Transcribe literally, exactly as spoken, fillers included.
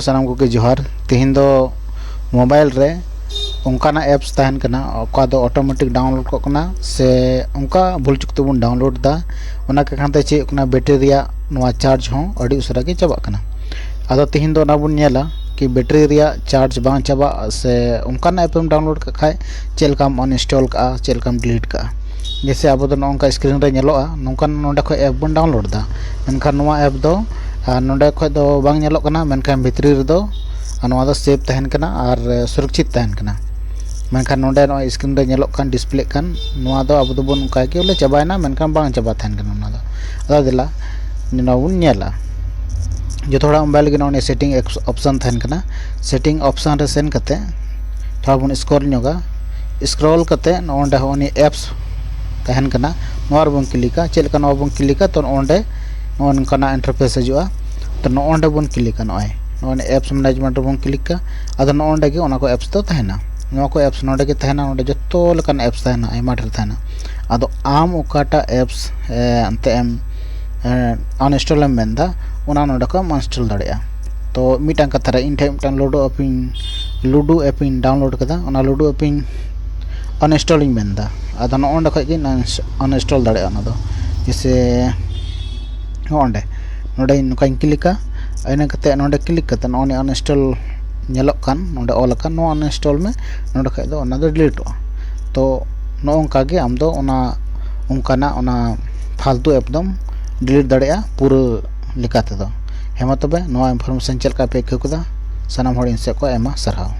ᱥᱟᱱᱟᱢ ᱠᱚᱜᱮ ᱡᱚᱦᱟᱨ᱾ ᱛᱮᱦᱮᱧ ᱫᱚ ᱢᱳᱵᱟᱭᱤᱞ ᱨᱮ ᱚᱱᱠᱟᱱᱟᱜ ᱮᱯᱥ ᱛᱟᱦᱮᱱ ᱠᱟᱱᱟ, ᱚᱠᱟ ᱫᱚ ᱚᱴᱳᱢᱮᱴᱤᱠ ᱰᱟᱣᱩᱱᱞᱳᱰ ᱠᱚᱜ ᱠᱟᱱᱟ ᱥᱮ ᱚᱱᱠᱟ ᱵᱷᱩᱞ ᱪᱩᱠᱛᱤ ᱵᱚᱱ ᱰᱟᱣᱩᱱᱞᱳᱰ ᱮᱫᱟ, ᱚᱱᱟ ᱠᱟᱨᱚᱱ ᱛᱮ ᱪᱮᱫ ᱦᱩᱭᱩᱜ ᱠᱟᱱᱟ, ᱵᱮᱴᱨᱤ ᱨᱮᱭᱟᱜ ᱱᱚᱣᱟ ᱪᱟᱨᱡᱽ ᱦᱚᱸ ᱟᱹᱰᱤ ᱩᱥᱟᱹᱨᱟ ᱜᱮ ᱪᱟᱵᱟᱜ ᱠᱟᱱᱟ᱾ ᱟᱫᱚ ᱛᱮᱦᱮᱧ ᱫᱚ ᱚᱱᱟ ᱵᱚᱱ ᱧᱮᱞᱟ ᱠᱤ ᱵᱮᱴᱨᱤ ᱨᱮᱭᱟᱜ ᱪᱟᱨᱡᱽ ᱵᱟᱝ ᱪᱟᱵᱟᱜ ᱥᱮ ᱚᱱᱠᱟᱱᱟᱜ ᱮᱯ ᱮᱢ ᱰᱟᱣᱩᱱᱞᱳᱰ ᱠᱟᱜ ᱠᱷᱟᱡ ᱪᱮᱫ ᱞᱮᱠᱟᱢ ᱟᱱᱤᱱᱥᱴᱚᱞ ᱠᱟᱜᱼᱟ, ᱪᱮᱫ ᱞᱮᱠᱟᱢ ᱰᱤᱞᱤᱴ ᱠᱟᱜᱼᱟ᱾ ᱡᱮᱭᱥᱮ ᱟᱵᱚ ᱫᱚ ᱱᱚᱜᱼᱚ ᱱᱚᱝᱠᱟ ᱥᱠᱨᱤᱱ ᱨᱮ ᱧᱮᱞᱚᱜᱼᱟ, ᱱᱚᱝᱠᱟᱱ ᱱᱚᱰᱮ ᱠᱷᱚᱡ ᱮᱯ ᱵᱚᱱ ᱰᱟᱣᱩᱱᱞᱳᱰ ᱮᱫᱟ, ᱢᱮᱱᱠᱷᱟᱱ ᱱᱚᱣᱟ ᱮᱯ ᱫᱚ ᱟᱨ ᱱᱚᱰᱮ ᱠᱷᱚᱡ ᱫᱚ ᱵᱟᱝ ᱧᱮᱞᱚᱜ ᱠᱟᱱᱟ, ᱢᱮᱱᱠᱷᱟᱱ ᱵᱷᱤᱛᱨᱤ ᱨᱮᱫᱚ ᱟᱨ ᱱᱚᱣᱟ ᱫᱚ ᱥᱮᱵᱷ ᱛᱟᱦᱮᱱ ᱠᱟᱱᱟ ᱟᱨ ᱥᱩᱨᱚᱠᱪᱷᱤᱛ ᱛᱟᱦᱮᱱ ᱠᱟᱱᱟ᱾ ᱢᱮᱱᱠᱷᱟᱱ ᱱᱚᱰᱮ ᱱᱚᱜᱼᱚᱭ ᱥᱠᱨᱤᱱ ᱨᱮ ᱧᱮᱞᱚᱜ ᱠᱟᱱ, ᱰᱤᱥᱯᱞᱮᱜ ᱠᱟᱱ, ᱱᱚᱣᱟ ᱫᱚ ᱟᱵᱚ ᱫᱚᱵᱚᱱ ᱚᱱᱠᱟ ᱜᱮ ᱵᱚᱞᱮ ᱪᱟᱵᱟᱭᱮᱱᱟ, ᱢᱮᱱᱠᱷᱟᱱ ᱵᱟᱝ ᱪᱟᱵᱟ ᱛᱟᱦᱮᱱ ᱠᱟᱱᱟ ᱚᱱᱟ ᱫᱚ᱾ ᱟᱫᱚ ᱫᱮᱞᱟ ᱱᱚᱣᱟ ᱵᱚᱱ ᱧᱮᱞᱟ᱾ ᱡᱚᱛᱚ ᱦᱚᱲᱟᱜ ᱢᱳᱵᱟᱭᱤᱞ ᱜᱮ ᱱᱚᱜᱼᱚᱭ ᱥᱮᱴᱤᱝ ᱚᱯᱥᱚᱱ ᱛᱟᱦᱮᱱ ᱠᱟᱱᱟ᱾ ᱥᱮᱴᱤᱝ ᱚᱯᱥᱚᱱ ᱨᱮ ᱥᱮᱱ ᱠᱟᱛᱮ ᱛᱷᱚᱲᱟ ᱵᱚᱱ ᱥᱠᱨᱚᱞ ᱧᱚᱜᱟ᱾ ᱥᱠᱨᱚᱞ ᱠᱟᱛᱮ ᱱᱚᱜᱼᱚᱭ ᱱᱚᱰᱮ ᱦᱚᱸ ᱩᱱᱤ ᱮᱯᱥ ᱛᱟᱦᱮᱱ ᱠᱟᱱᱟ, ᱱᱚᱣᱟ ᱨᱮᱵᱚᱱ ᱠᱞᱤᱠᱟ᱾ ᱪᱮᱫ ᱞᱮᱠᱟ ᱱᱚᱣᱟ ᱵᱚᱱ ᱠᱞᱤᱠᱟ, ᱛᱚ ᱱᱚᱜᱼᱚᱭ ᱱᱚᱰᱮ ᱱᱚᱜᱼᱚ ᱱᱚᱝᱠᱟᱱᱟᱜ ᱤᱱᱴᱟᱨᱯᱷᱮᱥ ᱦᱤᱡᱩᱜᱼᱟ᱾ ᱛᱚ ᱱᱚᱜᱼᱚᱭ ᱱᱚᱰᱮ ᱵᱚᱱ ᱠᱞᱤᱠᱟ, ᱱᱚᱜᱼᱚᱭ ᱱᱚᱜᱼᱚᱭ ᱮᱯᱥ ᱢᱮᱱᱮᱡᱢᱮᱱᱴ ᱨᱮᱵᱚᱱ ᱠᱞᱤᱠᱟ᱾ ᱟᱫᱚ ᱱᱚᱜᱼᱚ ᱱᱚᱰᱮ ᱜᱮ ᱚᱱᱟ ᱠᱚ ᱮᱯᱥ ᱫᱚ ᱛᱟᱦᱮᱱᱟ, ᱱᱚᱣᱟ ᱠᱚ ᱮᱯᱥ ᱱᱚᱰᱮ ᱜᱮ ᱛᱟᱦᱮᱱᱟ᱾ ᱱᱚᱰᱮ ᱡᱚᱛᱚ ᱞᱮᱠᱟᱱ ᱮᱯᱥ ᱛᱟᱦᱮᱱᱟ, ᱟᱭᱢᱟ ᱰᱷᱮᱨ ᱛᱟᱦᱮᱱᱟ᱾ ᱟᱫᱚ ᱟᱢ ᱚᱠᱟᱴᱟᱜ ᱮᱯᱥ ᱮᱱᱛᱮ ᱮᱢ ᱟᱱᱤᱱᱥᱴᱚᱞ ᱮᱢ ᱢᱮᱱᱫᱟ, ᱚᱱᱟ ᱱᱚᱰᱮ ᱠᱷᱚᱱ ᱮᱢ ᱟᱱᱤᱱᱥᱴᱚᱞ ᱫᱟᱲᱮᱭᱟᱜᱼᱟ᱾ ᱛᱚ ᱢᱤᱫᱴᱟᱝ ᱠᱟᱛᱷᱟ ᱨᱮ ᱤᱧ ᱴᱷᱮᱱ ᱢᱤᱫᱴᱟᱝ ᱞᱩᱰᱳ ᱮᱯ ᱤᱧ ᱞᱩᱰᱳ ᱮᱯ ᱤᱧ ᱰᱟᱣᱩᱱᱞᱳᱰ ᱠᱟᱫᱟ, ᱚᱱᱟ ᱞᱩᱰᱳ ᱮᱯ ᱤᱧ ᱟᱱᱤᱱᱥᱴᱚᱞ ᱤᱧ ᱢᱮᱱᱫᱟ᱾ ᱟᱫᱚ ᱱᱚᱜᱼᱚ ᱱᱚᱰᱮ ᱠᱷᱚᱡ ᱜᱮ ᱟᱱᱤᱱᱥᱴᱚᱞ ᱫᱟᱲᱮᱭᱟᱜᱼᱟ ᱚᱱᱟ ᱫᱚ᱾ ᱡᱮᱭᱥᱮ ᱱᱚᱜᱼᱚ ᱱᱚᱰᱮ, ᱱᱚᱰᱮ ᱱᱚᱝᱠᱟᱧ ᱠᱞᱤᱠᱟ᱾ ᱤᱱᱟᱹ ᱠᱟᱛᱮ ᱱᱚᱰᱮ ᱠᱞᱤᱠ ᱠᱟᱛᱮ ᱱᱚᱜᱼᱚ ᱱᱤᱭᱟᱹ ᱟᱱᱤᱱᱥᱴᱚᱞ ᱧᱮᱞᱚᱜ ᱠᱟᱱ, ᱱᱚᱰᱮ ᱚᱞ ᱟᱠᱟᱱ ᱱᱚᱣᱟ ᱟᱱᱤᱱᱥᱴᱚᱞ ᱢᱮ, ᱱᱚᱰᱮ ᱠᱷᱚᱡ ᱫᱚ ᱚᱱᱟ ᱫᱚ ᱰᱤᱞᱤᱴᱚᱜᱼᱟ᱾ ᱛᱚ ᱱᱚᱜᱼᱚ ᱱᱚᱝᱠᱟ ᱜᱮ ᱟᱢ ᱫᱚ ᱚᱱᱟ ᱚᱱᱠᱟᱱᱟᱜ ᱚᱱᱟ ᱯᱷᱟᱞᱛᱩ ᱮᱯ ᱫᱚᱢ ᱰᱤᱞᱤᱴ ᱫᱟᱲᱮᱭᱟᱜᱼᱟ ᱯᱩᱨᱟᱹ ᱞᱮᱠᱟ ᱛᱮᱫᱚ᱾ ᱦᱮᱸ ᱢᱟ ᱛᱚᱵᱮ, ᱱᱚᱣᱟ ᱤᱱᱯᱷᱚᱨᱢᱮᱥᱚᱱ ᱪᱮᱫ ᱞᱮᱠᱟ ᱯᱮ ᱟᱹᱭᱠᱟᱹᱣ ᱠᱮᱫᱟ? ᱥᱟᱱᱟᱢ ᱦᱚᱲ ᱤᱧ ᱥᱮᱫ ᱠᱷᱚᱱ ᱟᱭᱢᱟ ᱥᱟᱨᱦᱟᱣ᱾